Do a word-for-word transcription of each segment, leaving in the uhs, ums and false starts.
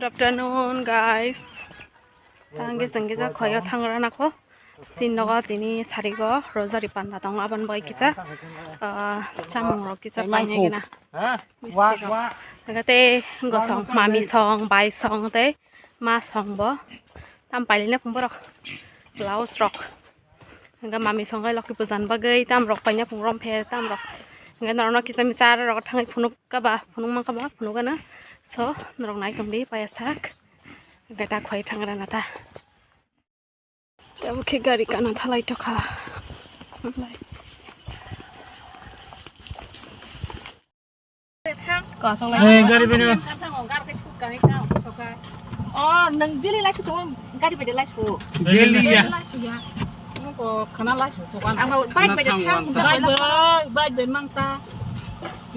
Good afternoon, guys. Tang kisa kisa khoyo thangra nako. Sin nogo tini sarigo rosary panda tongo, aboni bai kisa, ah, chamung rok kisa painai gina. Misti rok. Hingke tei gosong mami song, bai song tei ma song bo. Tam pailina phung borok blouse rok. Hingke mami song kai lokhi pujan bagwi tam rok paina phung rom phe tam rok. Hingke norok no kisa misa rok thangwi phunuk kaba phunuk mang kaba phunuk gana. So norok nai tong di paya sak. Hingke ta khoi thangra na ta. Tabuk khe gari kana thalai tokha. Kosong lai. Eh, gari bini. Oh, nang daily lai su, gari bini lai su. Daily ya. Lai su ya. Ko khana lai su. Ang bike bini thang. Bike bini, bike bini mang ta.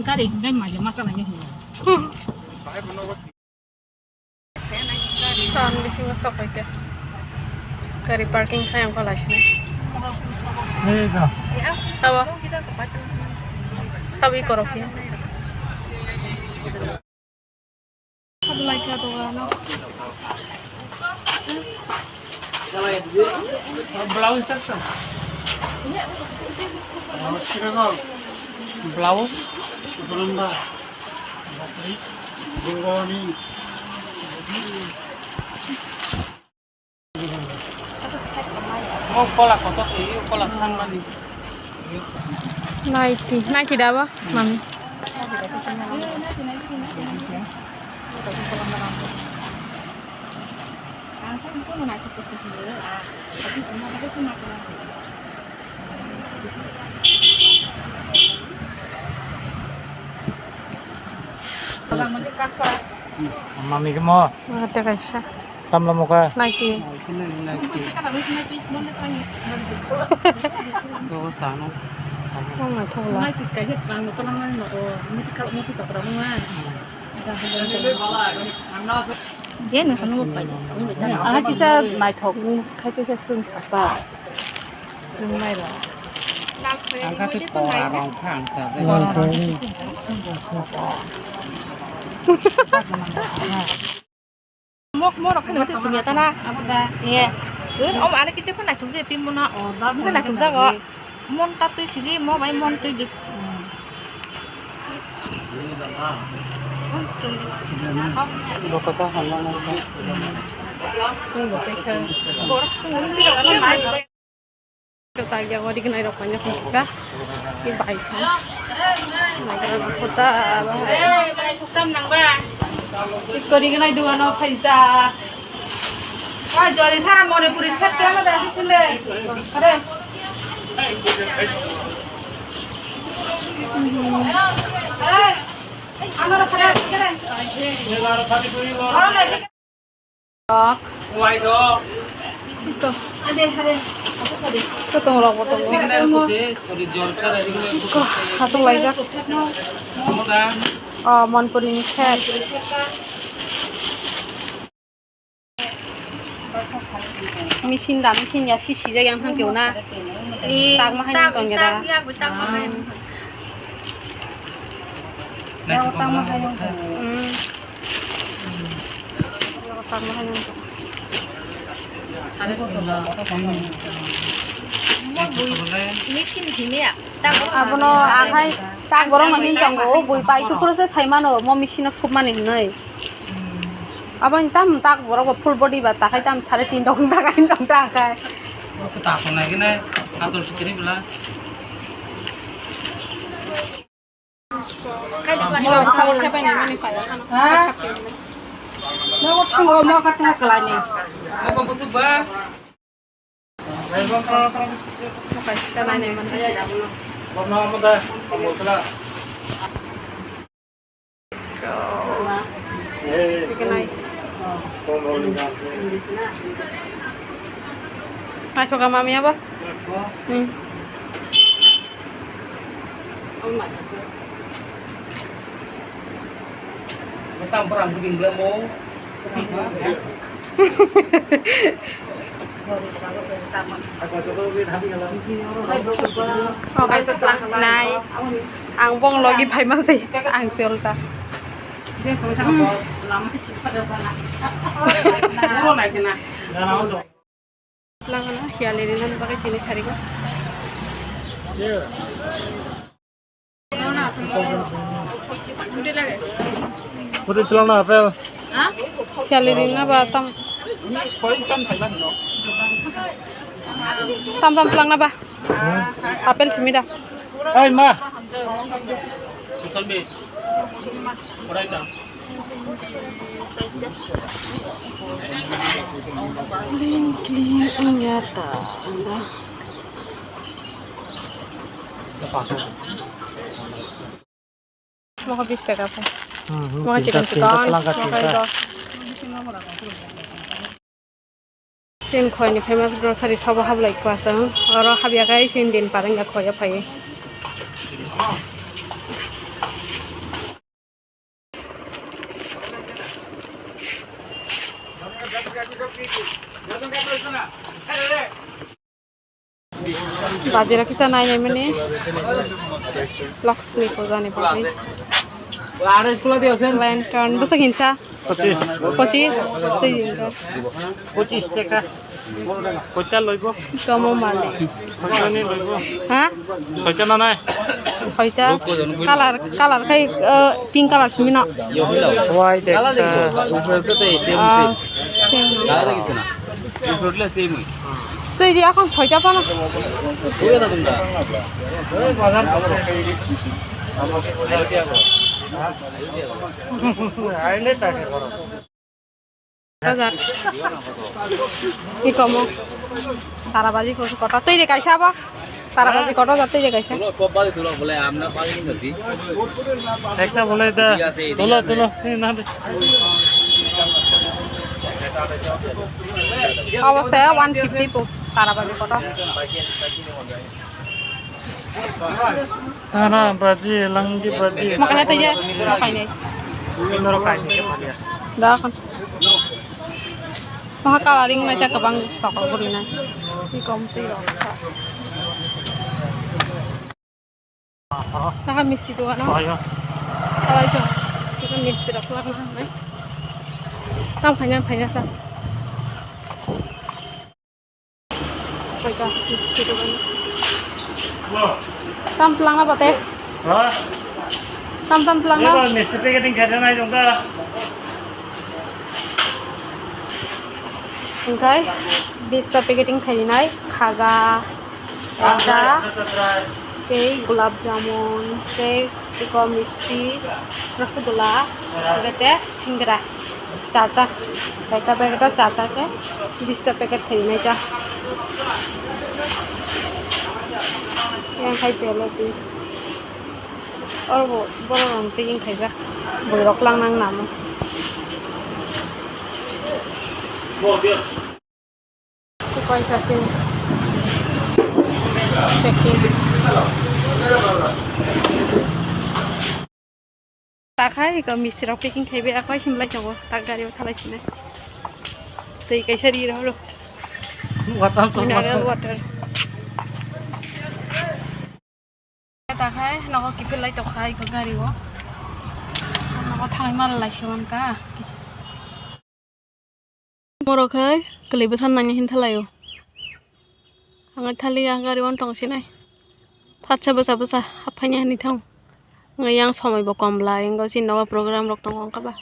Gari gai ma je masa nang. Town bisingo sok bai khe. Gari parking khai ang phalai sini. Hey, go. Abo. Sabi korok ya. Abo lai kha dogano. Blouse tak sa. Blouse. Mo kola kotor se, yo kola sanmani. Naiti, naiti daba, mami. Mami kemo. Mate kaisa. Tamla moka. Naiti. Go sano. Mama thogla. Je no hanu pai. Aha kisa naithok khai kisa sung sapa. Sung nai ba. Ang kha khe kora rong kha ang kha. Mok morok khani twi sumya tana. Abo da. Ye. Oi, om are kichu khana thukje pin mona. Oh, da. Khana thukjago. Mon ta twi sidi, mo bai mon twi di. Bokota hama nang. Borok sung. Tagi ang ori gnai rok paina kisa. Ki bai sa. Nagra kota. Tikori gnai duano phaija. Oi, jori sara Manipuri set kala da sile. Are. Are. Amara khara kare. Ora lai. Dok. Wai dok. Ito. Ade, ade. Ito tong rok bo tongo. Signal ko je, sorry, jol sara ring le. Iko, hasong laijak. Moda. Oh, Manipuri ni set. Machine da, machine ya si si jai yang thang na. Eh, tak ma hai tak, tong ya da. Tak ya, tak ma hai. Hmm. Abono ahai tak borok no hin tongo, o bui pai tu pura se sai mano, mo machine o sop mani hinui. Abo ni tam tak borok bo full body ba takhai tam sare tin rok takhai tong ta khai. Mo sabol khe pai nai mani pai. Ha? Nogo thango mo kha tha kalai ni. Abo busuk ba. Mo kaisa nai nai mani. Bo no mo da. Mo kala. Chicken ai. Naithoka mami abo. Hmm. Oh, kaisa tlang sinai. Ang bong logi phaima se. Ang se ulta. Langana hiali rinani bagwi tini sarigo. Putih tulang na apel. Hiali rinna ba tam. Tam tam tulang na ba. Apel simi da. Hai ma. Clean, clean, wngya ta, wngya. Mokha bis taka po. Hmm, hmm, mokha tinta, chicken tinta, chicken, planga mokha tinta. Ito. Chin khoini famous grocery shop o hablai kwasang. Oro habya kai chin din pareng ga khoya phai. Bajira kisa nai nai mani Lakshmi puja ni bagwi. Lantern bwswk hinsa? Pochis. Pochis. Twi hinsa. Pochis taka. Koita loibo? Tomo male. Koita ni loibo? Ha? Soita na nai? Soita. Color, color khai, uh, pink color simi no. White ekta. Ah, same. Twi di akhon soita pano. Bazar. Ikomo. Tara baji ko-, kotor twi de kaisa bo. Tara baji kotor jat twi de kaisa. Tulo, sob baji tulo, bole, amra baji ni nodi. Ekta bole da. Thik ase, thik ase. Tulo, tulo. Ei, na de. Obo se one fifty po. Tara baji kotor. Tara baji, langdi baji. Mokha tei je, mokha nai. Norok kainai khe phalia. Da kon. Mokha coloring nai ta kwbang sokol guri nai. Ni kom se rok. Aha. Naha misti dogan o. Ayo. Alai to. Kita misti rok lak na nai. Tam khaina khaina sa. Tam twlang na bate? Ha? Tam, tam twlang na? Eba misti packeting khaina nai jong da. Hingkai bista packeting khainai khaja, ekta, tei gulab jamun, tei eko misti, rasgulla, bete singara. Charta, ekta packet o charta khe bista packet khainai ta. Yang khai jalebi. Oro bo borok rok packing khaijak. Bwrwi rok lang nang namo. Koi kha chini packing. Takhai eko misti rok packing khaibai akhoi himlai tongo tak gari o thalai sinai. Twi kaisa ri rw rw. Water to mineral water. Takhai nogo kiphil lai tokha eko gari o. Nogo thangwi mal lai se manka. Borok hai kwlwi bwsa nani hin thalaio. Ang thali ya gari on tong sinai. Phatsa bwsa bwsa haphaini hani thang. Ngai yang somoi bo kom lai, wngkha chini nogo program rok tongo wngkha ba.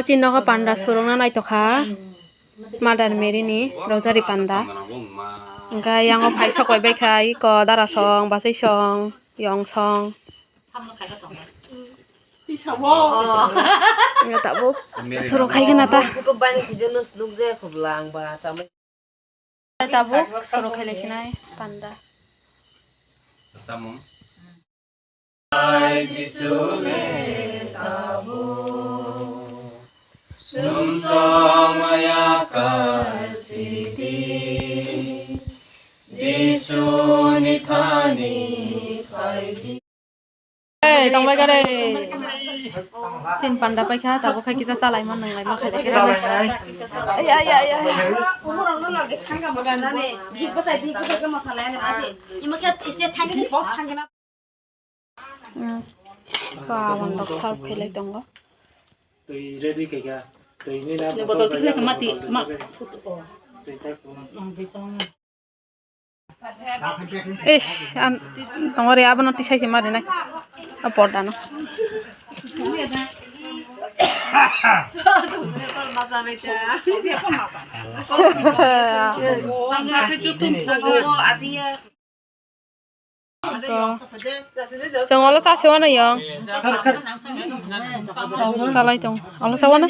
Chini nogo panda surungna naitokha. Mother Mary ni rosary panda. Wngkha yang o phai sok bai baikha, iko dara song, bachai song, yong song. Tabuk suru khai gana ta. Tabuk suru khai lai sinai panda. Jisu le tabuk sumsong ayakar siti. Jisu ni thani phaidi. Hey, tongbai gare. Sin panda paikha, tabuk khai kisa chalai man nang lai ma khai lai. Ay, ay, ay, ay. Umur ang no lagi sangga masanane. Jik basai di kusa ke masalane. Ima kya isne thangi ni boss thangi na. Hmm. Kawan dok serve khailai tongo. Twi ready khaikha. Twi ni na botol tikhlai kha mati, ma. Twi tak. Ish, an, tongori abono tisai se mari nai. A porda no. Chwng olo cha se wano yong. Chalai tong. Olo cha wano.